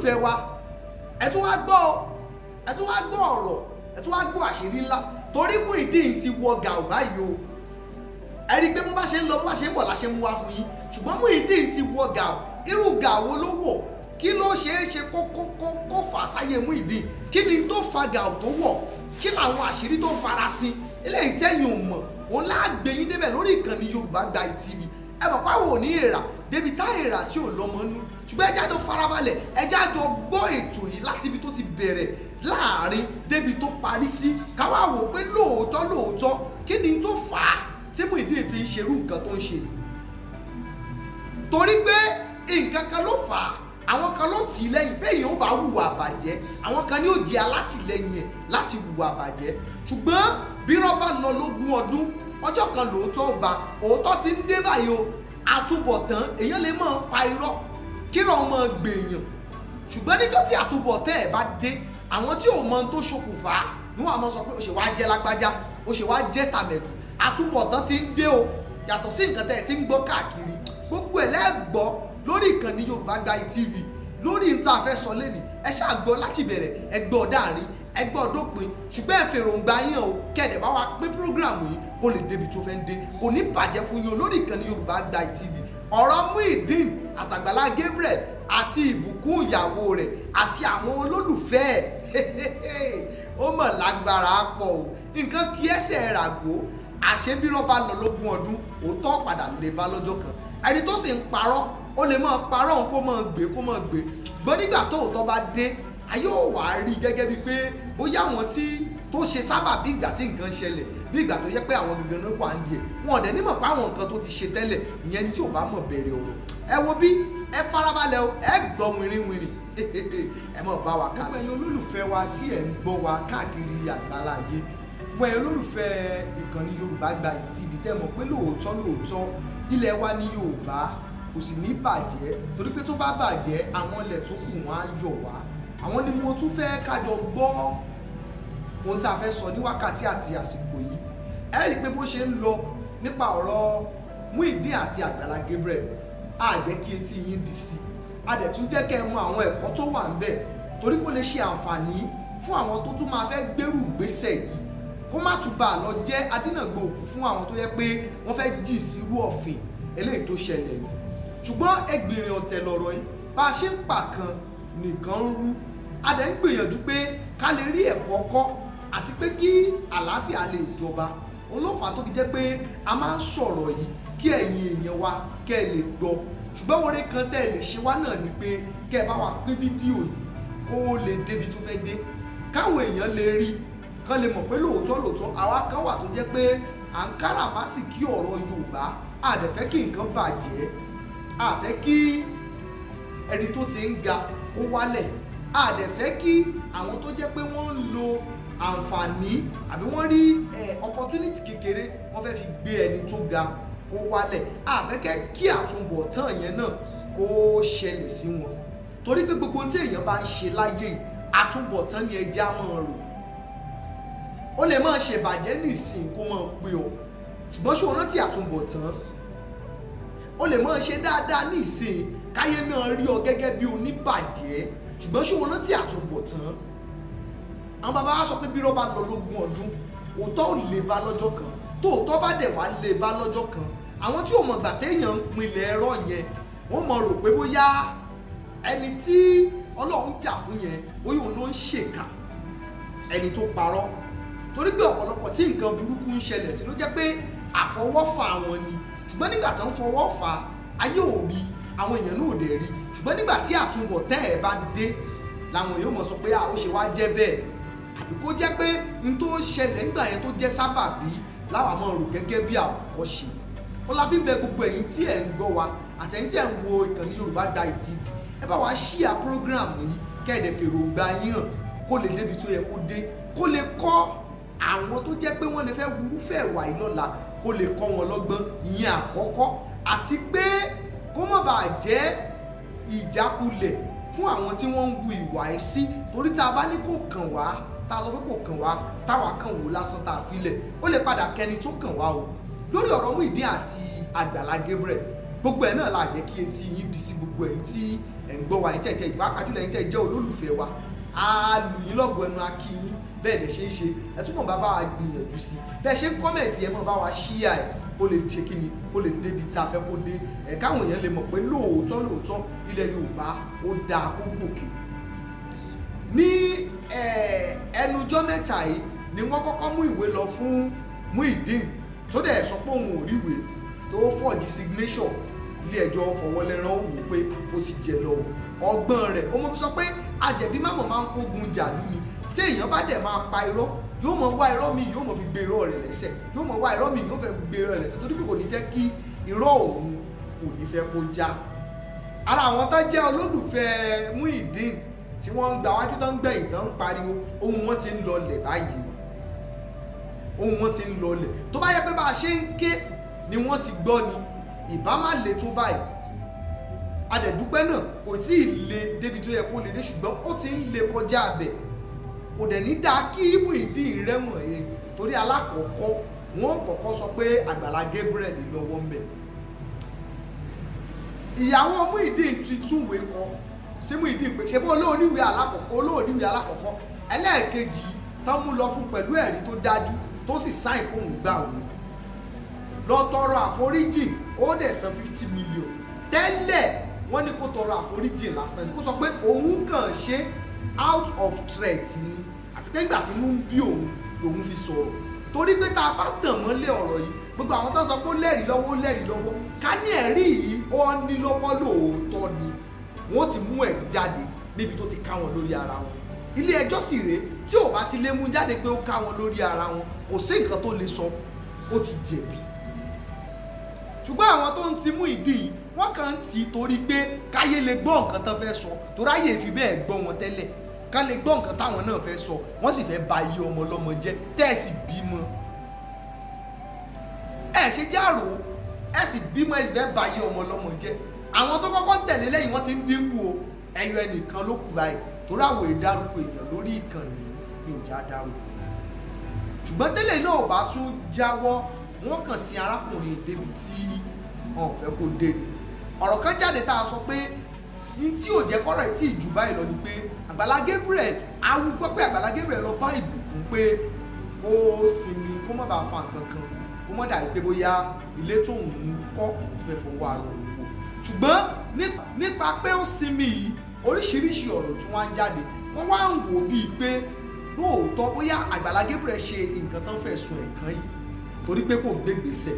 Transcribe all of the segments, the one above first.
Olólùfẹ́ wa, ẹ tún wá gbọ́, ẹ tún wá gbọ́ ọ̀rọ̀, ẹ tún wá gbọ́ àṣírí ńlá, torí Muyideen ti wọ gàù báyìí o. Ẹ rí i pé bó bá ṣe ń lọ, bó bá ṣe ń bọ̀ la ṣe ń mú wá fún yín. Ṣùgbọ́n Muyideen ti wọ gàù. Irú gàù wo ló wọ̀? Kí ló ṣeé ṣe kó fà á sáyé Muyideen? Kí ni tó fa gàù tó wọ̀? Kí làwọn àṣírí tó farasin eléyìí tẹ́yìn ò mọ̀? Òun láàgbé yín débẹ̀ lórí ìkànnì Yorùbá Gbayì TV. Ẹ mọ̀ pé àwọn ò ní èrà débi tá èrà tí ò lọ́mọ nú, ṣùgbọ́n ẹ jájọ farabalẹ̀, ẹ jájọ gbọ́ ètò yìí láti ibi tó ti bẹ̀rẹ̀, láàrin débi tó parí sí, káwá wò pé lóòótọ́ lóòótọ́, kí ni tó fà á tí Muyideen fi ń ṣerú nǹkan tó ń ṣe? Torí pé nǹkan kan ló fà á, àwọn kan ló tì í lẹ́yìn. Bẹ́ẹ̀ yóò bá hùwà bàjẹ́, àwọn kan ní ó jẹ́ alátìlẹ́yìn ẹ̀ láti hùwà bàjẹ́. Ṣùgbọ́n bí rọ́bà lọ lógún ọdún, ọjọ́ kan lóòótọ́ ọba òótọ́ ti ń dé báyìí o. Àtúbọ̀tán, èèyàn lè máa pa irọ́ kírọ̀ máa gbèèyàn, ṣùgbọ́n níjọ́ tí àtúbọ̀tán ẹ̀ bá dé, àwọn tí ò mọ ohun tó ṣokùnfà ni wọ́n á máa sọ pé ó ṣe wá jẹ́ lágbájá, ó ṣe wá jẹ́ tàmẹ̀dù. Àtúbọ̀tán ti ń dé o. Yàtọ̀ sí nǹkan tẹ́ ẹ ti ń gbọ́ káàkiri, gbogbo ẹ̀ lẹ́gbọ́ lórí ìkànnì Yorùbá Gbayì TV. Lórí n tá a fẹ́ sọ lẹ́nìí, ẹ ṣáà gbọ́ láti bẹ̀rẹ̀, ẹ gbọ́ dáàrin, ẹ gbọ́ dópin. Ṣùgbọ́n ẹ fèròǹgbà yín o, kẹ̀dẹ̀ bá wa pín program yìí kó lè débi tó fẹ́ ń dé. Kò ní bàjẹ́ fún yín o. Lórí ìkànnì Yorùbá Gbayì TV, ọ̀rọ̀ Muyideen àtàgbàlá Gabriel àti ìbùkún ìyàwó rẹ̀ àti àwọn olólùfẹ́ ẹ̀, ó mọ̀ lágbára pọ̀ o. Nǹkan kí ẹsẹ̀ ràgó, àṣebírọ́ bá lọ lógún ọdún, òótọ́ padà lè bá lọ́jọ́ kan. Ẹni tó sì ń parọ́, ó lè máa parọ́ òun kó máa gbé, kó máa gbé gbọ́n. Nígbà tó òótọ́ bá dé, ayé ò wá rí gẹ́gẹ́ bíi pé bóyá àwọn tí tó ṣe sábà bí ìgbà tí nǹkan ṣẹlẹ̀, bí ìgbà tó yẹ pé àwọn gangan náà wà ń di ẹ̀, wọn ọ̀dẹ̀ nímọ̀ pé àwọn nǹkan tó ti ṣe tẹ́lẹ̀ ìyẹn ni tí ò bá mọ̀ bẹ̀rẹ̀ ọ̀rọ̀. Ẹ wo bí ẹ farabalẹ̀ o, ẹ gbọ́ wìnrìnwìnrìn, ẹ mọ̀ bá wa ká. Gbogbo ẹ̀yin olólùfẹ́ wa tí ẹ̀ ń gbọ́ wa káàkiri àgbáláyé, gbogbo ẹ̀yin olólùfẹ́ ìkànnì Yorùbá Gbayì TV, tẹ́ mọ̀ pé lóòótọ́ lóòótọ́ ilẹ̀ wa ní Yorùbá kò sì ní bàjẹ́, torí pé tó bá bàjẹ́, àwọn ilẹ̀ tó kù wọ́n á yọ̀ wá. Àwọn ni mo tún fẹ́ kájọ gbọ́ ohun tí a fẹ́ sọ ní wákàtí àti àsìkò yìí. Ẹ rí i pé bó ṣe ń lọ nípa ọ̀rọ̀ Muyideen àti Àgbàlá Gabriel, á jẹ́ kí etí yín di sí i, a dẹ̀ tún jẹ́ kẹ́ ẹ mọ àwọn ẹ̀kọ́ tó wà ń bẹ̀, torí kó lè ṣe àǹfààní fún àwọn tó tún máa fẹ́ gbérù gbésẹ̀ yìí, kó má tún bá a lọ jẹ́ adínàgbò òkú fún àwọn tó yẹ pé wọ́n fẹ́ jì sírú ọ̀fìn eléyìí tó ṣẹlẹ̀ yìí. Ṣùgbọ́n ẹgbìnrin ọ̀tẹ̀ lọ̀rọ̀ yìí, bá a ṣe ń pa kan nìkan ń rú. A dẹ̀ ń gbìyànjú pé ká lè rí ẹ̀kọ́ kọ́ àti pé kí àlàáfíà lè jọba. Òun ló fà á tó fi jẹ́ pé a máa ń sọ̀rọ̀ yìí kí ẹ̀yin èèyàn wa kẹ́ ẹ lè gbọ́. Ṣùgbọ́n oore kan tẹ́ ẹ lè ṣe wá náà ni pé kẹ́ ẹ bá wa pín fídíò yìí kó lè débi tó fẹ́ dé, káwọn èèyàn lè rí, kán lè mọ̀ pé lóòótọ́ lóòótọ́ àwa kan wà tó jẹ́ pé à ń káràmásìkí ọ̀rọ̀ Yorùbá. A dẹ̀ fẹ́ kí nǹkan bàjẹ́, a fẹ́ kí ẹni tó ti ń ga kó wálẹ̀, a dẹ̀ fẹ́ kí àwọn tó jẹ́ pé wọ́n ń lo àǹfààní àbí wọ́n rí opportunity kékeré, wọ́n fẹ́ fi gbé ẹni tó ga kó wálẹ̀. A fẹ́ kẹ́ kí àtúbọ̀tán yẹn náà kó ṣẹlẹ̀ sí wọn, torí pé gbogbo tí èèyàn bá ń ṣe láyé yìí, àtúbọ̀tán ni ẹja máa rò. Ó lè máa ṣèbàjẹ́ nísìn kó máa pé ọ, ṣùgbọ́n ṣé o rántí àtúbọ̀tán? Ó lè máa ṣe dáadáa nísìn, káyé máa rí ọ gẹ́gẹ́ bí oníbàjẹ́, ṣùgbọ́n ṣé o rántí àtúbọ̀tán? Àwọn bàbá wa sọ pé bí irọ́ bá lọ lógún ọdún, òótọ́ ò lè bá lọ́jọ́ kan. Tóòtọ́ bá dẹ̀ wá lè bá lọ́jọ́ kan, àwọn tí ò mọ̀ gbà téèyàn ń pinlẹ̀ ẹ̀rọ yẹn, wọ́n mọ̀ rò pé bóyá ẹni tí Ọlọ́run jà fún yẹn, bóyá òun ló ń ṣèkà ẹni tó parọ́. Torí pé ọ̀pọ̀lọpọ̀ tí nǹkan burúkú ń ṣẹlẹ̀ sí ló jẹ́ pé àfọwọ́fà wọn ni. Ṣùgbọ́n nígbà tó ń fọwọ́ fà, ayé ò rí, àwọn èèyàn náà ò dẹ̀ rí. Ṣùgbọ́n nígbà tí àtúbọ̀tán ẹ̀ bá dé, làwọn èèyàn mọ̀ sọ pé ó ṣe wá jẹ́ bẹ́ẹ̀, àbí kó jẹ́ pé n tó ṣẹlẹ̀ nígbà yẹn tó jẹ́ sábàbí láwọn máa rò gẹ́gẹ́ bí àwòkọ́ṣe. Ó la fi ń bẹ gbogbo ẹ̀yin tí ẹ̀ ń gbọ́ wa àtẹ̀yin tí ẹ̀ ń wo ìkànnì Yorùbá Gbayì TV, ẹ bá wa ṣíà program yìí, kẹ́ẹ̀dẹ̀ fèròǹgbà yín hàn, kó lè débi tó yẹ kó dé, kó lè kọ́ àwọn tó jẹ́ pé wọ́n lè fẹ́ wúrúfẹ́ ìwà yìí lọ́la, kó lè kọ́ wọn lọ́gbọ́n. Ìyẹn àkọ́kọ́, àti pé kó má bàa jẹ́ ìjákulẹ̀ fún àwọn tí wọ́n ń wu ìwà ẹ̀ sí. Torí tá a bá ní kò kàn wá, tá a sọ pé kò kàn wá, táwa kàn wò lásán tá a filẹ̀, ó lè padà kẹni tó kàn wá o. Lórí ọ̀rọ̀ Muyideen àti Àgbàlá Gabriel, Gbogbo ẹ̀ náà la jẹ́ kí etí yín di sí gbogbo ẹ̀yin tí ẹ̀ ń gbọ́ wa, ẹ̀yin tí ẹ̀ tí ẹ̀ pàápàá jùlọ ẹ̀yin tí ẹ̀ jẹ́ olólùfẹ́ wa. A lù yín lọ́gọ̀ọ́ ẹnu, a kí yín bẹ́ẹ̀ lè ṣe é ṣe. Ẹ túbọ̀ bá wa gbìyànjú sí bẹ́ẹ̀ ṣe ń comment, ẹ mọ̀ bá wa share ẹ̀, kó lè ṣe kí ni, kó lè débi tí a fẹ́ kó dé ẹ̀, káwọn èèyàn lè mọ̀ pé lóòótọ́ lóòótọ́ ilẹ̀ Yorùbá ó dáa kó gòkè. Ní ẹnujọ́ mẹ́ta yìí ni wọ́n kọ́kọ́ mú ìwé lọ fún Muyideen, tó dẹ̀ sọ pé òun ò ríwèé, tó forge signature. Ilé ẹjọ́ fọwọ́lẹ́rán wò pé ó ti jẹ lọ. Ọgbọ́n rẹ̀ ó mọ̀ fi sọ pé àjẹ̀bí mámọ̀ máa ń kógun jàlú ni. Tí èèyàn bá dẹ̀ máa pa irọ́, yóò mọ̀ wá irọ́ mi, yóò mọ̀ fi gbé irọ́ rẹ̀ lẹ́sẹ̀, yóò mọ̀ wá irọ́ mi, yóò fẹ́ fi gbé irọ́ rẹ̀ lẹ́sẹ̀, torí pé kò ní fẹ́ kí irọ́ òun, kò ní fẹ́ kó já. Ara àwọn tó jẹ́ olólùfẹ́ Muyideen tí wọ́n ń gba wájú, tó ń gbẹ̀yìn, tó ń pariwo, ohùn wọn ti ń lọlẹ̀ báyìí, ohùn wọn ti ń lọlẹ̀. Tó bá yẹ pé bá a ṣe ń ké ni wọ́n ti gbọ́ ni, ìbá má le tó báyìí. Adẹ̀dúpẹ́ náà, kò tí ì le débi tó yẹ kó le dé, ṣùgbọ́n ó ti ń le kọjá abẹ. Kò dẹ̀ ní dáa kí Muyideen rẹ́wọ̀n he, torí alákọ̀ọ́kọ́, wọ́n kọ́kọ́ sọ pé Àgbàlá Gabriel lọ́wọ́ ń bẹ̀. Ìyàwó Muyideen ti túwèé kọ sí Muyideen pé ṣe bó olóòníwèé alákọ̀ọ́kọ́, olóòníwèé alákọ̀ọ́kọ́, ẹlẹ́ẹ̀kejì tán mú lọ fún pẹ̀lú ẹ̀rí tó dájú, tó sì sign kóun gbàwé lọ tọrọ àforíjì, ó dẹ̀ san 50 million. Tẹ́lẹ̀ wọ́n ní kó tọrọ àforíjì lásán ni, kó sọ pé òun kàn ṣe out of threat ni, àti pé ìgbà tí inú ń bí òun lòun fi sọ̀rọ̀, torí pé tá a bá tàn mọ́lẹ̀ ọ̀rọ̀ yìí, gbogbo àwọn tó ń sọ pé ó lẹ́rìí lọ́wọ́, ó lẹ́rìí lọ́wọ́, ká ní ẹ̀rí yìí ó ní lọ́wọ́ lóòótọ́ ni, wọ́n ti mú ẹ̀rí jáde níbi tó ti ká wọn lórí ara wọn. Ilé ẹjọ́ sì rèé, tí ò bá ti lè mú jáde pé ó ká wọn lórí ara wọn, kò sí nǹkan tó lè sọ, ó ti jẹ̀bi. Ṣùgbọ́n àwọn tó ń ti Muyideen yìí, wọ́n kàn ń tì í torí pé káyé lè gbọ́ nǹkan tán fẹ́ sọ, torí ayé fi bẹ́ẹ̀ gbọ́ wọn tẹ́lẹ̀, ká lè gbọ́ nǹkan táwọn náà fẹ́ sọ. Wọ́n sì fẹ́ ba iye ọmọ ọlọ́mọ jẹ́. Tẹ́ ẹ sì bímọ, ẹ ṣe járò, ẹ sì bímọ, ẹ sì fẹ́ ba iye ọmọ ọlọ́mọ jẹ́. Àwọn tó kọ́kọ́ ń tẹ̀lé lẹ́yìn, wọ́n ti ń dínkù o. Ẹyọ ẹnìkan ló kù báyìí, torí àwọn ìdárúkọ èèyàn lórí ìkànnì ní òjá dárúkọ. Ṣùgbọ́n tẹ́lẹ̀ náà ò bá tún jáwọ́, wọ́n kàn sí arákùnrin débi tí wọn ò fẹ́ kó dé ni. Ọ̀rọ̀ kan jáde tá a sọ pé ní tí ò jẹ́ kọ́rọ̀ yìí tí ì jù báyìí lọ ni pé Àgbàlá Gabriel awu gbọ́ pé Àgbàlá Gabriel lọ bá Ìbùkún pé kó sinmi, kó má bàa fa nǹkan kan, kó má dàbí pé bóyá ilé tóun ń kọ́ tó fẹ́ fọwọ́ ara òun wò. Ṣùgbọ́n nípa pé ó sinmi yìí, oríṣiríṣi ọ̀rọ̀ tí wọ́n á jáde, wọ́n wá ń wò bíi pé lóòótọ́ bóyá Àgbàlá Gabriel ṣe nǹkan tán fẹ̀sùn ẹ̀ kàn yìí, torí pé kò gbégbèsè.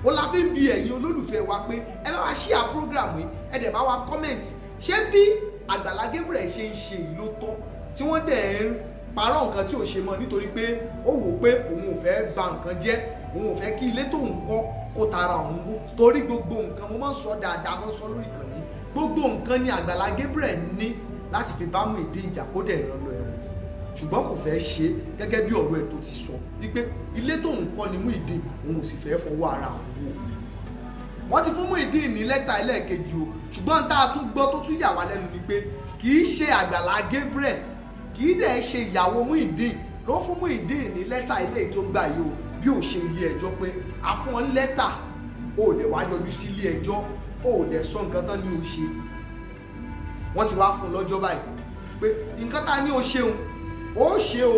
Ó la fi ń bi ẹ̀yin olólùfẹ́ wa pé ẹ bá wa share program yìí, ẹ dẹ̀ bá wa comment. Ṣé bí Àgbàlá Gabriel ṣe ń ṣe yìí ló tọ́, tí wọ́n dẹ̀ ń parọ́ nǹkan tí ò ṣe mọ́, nítorí pé ó wò pé òun ò fẹ́ ba nǹkan jẹ́, òun ò fẹ́ kí ilé tóun kọ́ kó tara òun wó? Torí gbogbo nǹkan mo máa ń sọ dáadáa, mo ń sọ lórí ìkànnì, gbogbo nǹkan ni Àgbàlá Gabriel ní láti fi bá Muyideen jà, kó dẹ̀ ràn lọ ẹ̀wọ̀n, ṣùgbọ́n kò fẹ́ ṣe gẹ́gẹ́ bí ọ̀rọ̀ ẹ̀ tó ti sọ wípé ilé tóun kọ́ ni Muyideen, òun ò sì fẹ́ fọwọ́ ara òun wò. Wọ́n ti fún Muyideen ní lẹ́tà ẹlẹ́ẹ̀kejì o. Ṣùgbọ́n tá a tún gbọ́ tó tún yà wá lẹ́nu ni pé kì í ṣe Àgbàlá Gabriel, kì í dẹ̀ ṣe ìyàwó Muyideen ló fún Muyideen ní lẹ́tà ilé tó gbà yìí o, bí ò ṣe ilé ẹjọ́ pé a fún ọ ní lẹ́tà, o ò dẹ̀ wá yọjú sí ilé ẹjọ́, o ò dẹ̀ sọ nǹkan tán ní o ṣe. Wọ́n ti wá fún un lọ́jọ́ báyìí pé nǹkan tá a ní o ṣeun, ó ṣe o.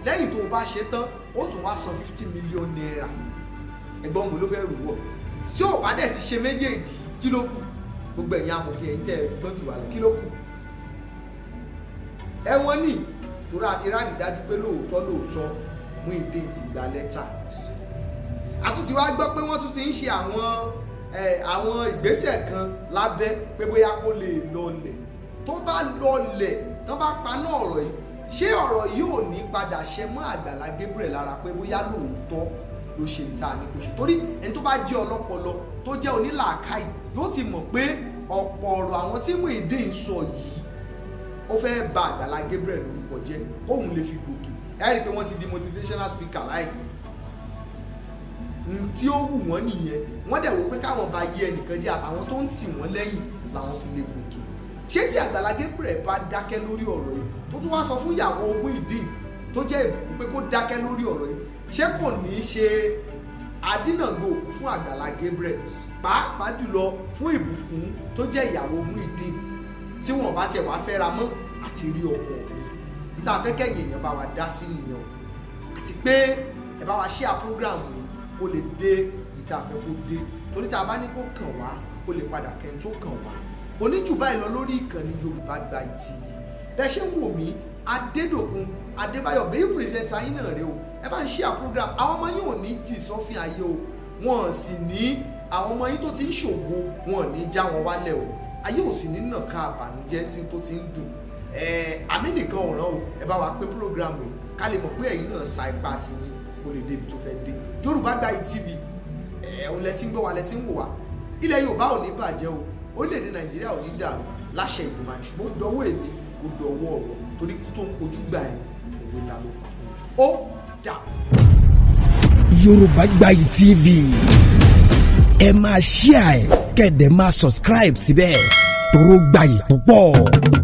Lẹ́yìn tó o bá ṣe tán, ó tún wá san ₦50 million. Ẹ̀gbọ́n mi ló fẹ́ rù wọ̀. Tí ò bá dẹ̀ ti ṣe méjèèjì, kí ló kù? Gbogbo ẹ̀yin amòfin, ẹ̀yin tẹ́ ẹ gbọ́n jù wá lọ, kí ló kù? Ẹ̀wọ̀n ní, torí àti ráàdì dájú pé lóòótọ́ lóòótọ́ Muyideen ti gba lẹ́tà. A tún ti wá gbọ́ pé wọ́n tún ti ń ṣe àwọn ìgbésẹ̀ kan lábẹ́ pé bóyá kó lè lọlẹ̀. Tó bá lọlẹ̀, tó bá paná ọ̀rọ̀ yìí, ṣé ọ̀rọ̀ yìí ò ní padà ṣe mọ́ Àgbàlá Gabriel lára pé bóyá lóòótọ́ ló ṣe ń ta ni kò ṣe? Torí ẹni tó bá jẹ́ ọlọ́pọlọ, tó jẹ́ onílàákàyè, yóò ti mọ̀ pé ọ̀pọ̀ ọ̀rọ̀ àwọn tí Muyideen sọ yìí, ó fẹ́ ba Àgbàlá Gabriel lórúkọ jẹ́ kóun lè fi gòkè. Ẹ rí i pé wọ́n ti di motivational speaker láì tí ó wù wọ́n nìyẹn. Wọ́n dẹ̀ wò pé káwọn bá yí ẹnìkan jẹ́ àtàwọn tó ń tì wọ́n lẹ́yìn làwọn fi lè gòkè. Ṣé tí Àgbàlá Gabriel bá dákẹ́ lórí ọ̀rọ̀ yìí, tó tún wá sọ fún ìyàwó Muyideen tó jẹ́ Ìbùkún pé kó dákẹ́ lórí ọ̀rọ̀ yìí, ṣé kò ní í ṣe adínàgbò òkú fún Àgbàlá Gabriel? Pàápàá jùlọ fún Ìbùkún tó jẹ́ ìyàwó Muyideen, tí wọ́n bá ṣe wàá fẹ́ra mọ́ àti rí ọkọ mi. Tá a fẹ́ kẹ́yìn èèyàn bá wa dá sí nìyẹn o, àti pé ẹ bá wa share program yìí kó lè dé ìta àfẹ́ kó dé, torí tá a bá ní kó kàn wá, kó lè padà kẹ́ni tó kàn wá. Oníjù báyìí lọ lórí ìkànnì Yorùbá Gbayì TV. Bẹ́ẹ̀ ṣe ń wò mí, Adédòkun Adébáyọ̀ bẹ́ẹ̀ presenter yín náà rẹ o. Ẹ bá ń share program. Àwọn ọmọ yín ò ní jì sọ́fìn ayé o, wọn sì ní àwọn ọmọ yín tó ti ń ṣògo, wọn ò ní já wọn wálẹ̀ o. Ayé ò sì ní nàka àbànújẹ́ sí tó ti ń dùn. Ẹ àmì nìkan ọ̀ràn o. Ẹ bá wa pín program yìí ká lè mọ̀ pé ẹ̀yin náà sa ipá ti yín kó lè débi tó fẹ́ dé. Yorùbá Gbayì TV, ẹ̀ òun lẹ ti ń gbọ́ wa, lẹ ti ń wò wá. Ilẹ̀ Yorùbá ò ní bàjẹ́ o, orílẹ̀-èdè Nàìjíríà ò ní dàrú láṣẹ ìgbìmọ̀. Ṣùgbọ́n ó dọwọ́ èmi, ó dọwọ́ ọ̀rọ̀, torí kú tó ń kojú gbà ẹ̀, òwe ńlá ló pa fún mi. Ó dà. Yorùbá Gbayì TV, ẹ máa share ẹ, kẹ́ ẹ dẹ̀ máa subscribe síbẹ̀, toró gbayì púpọ̀.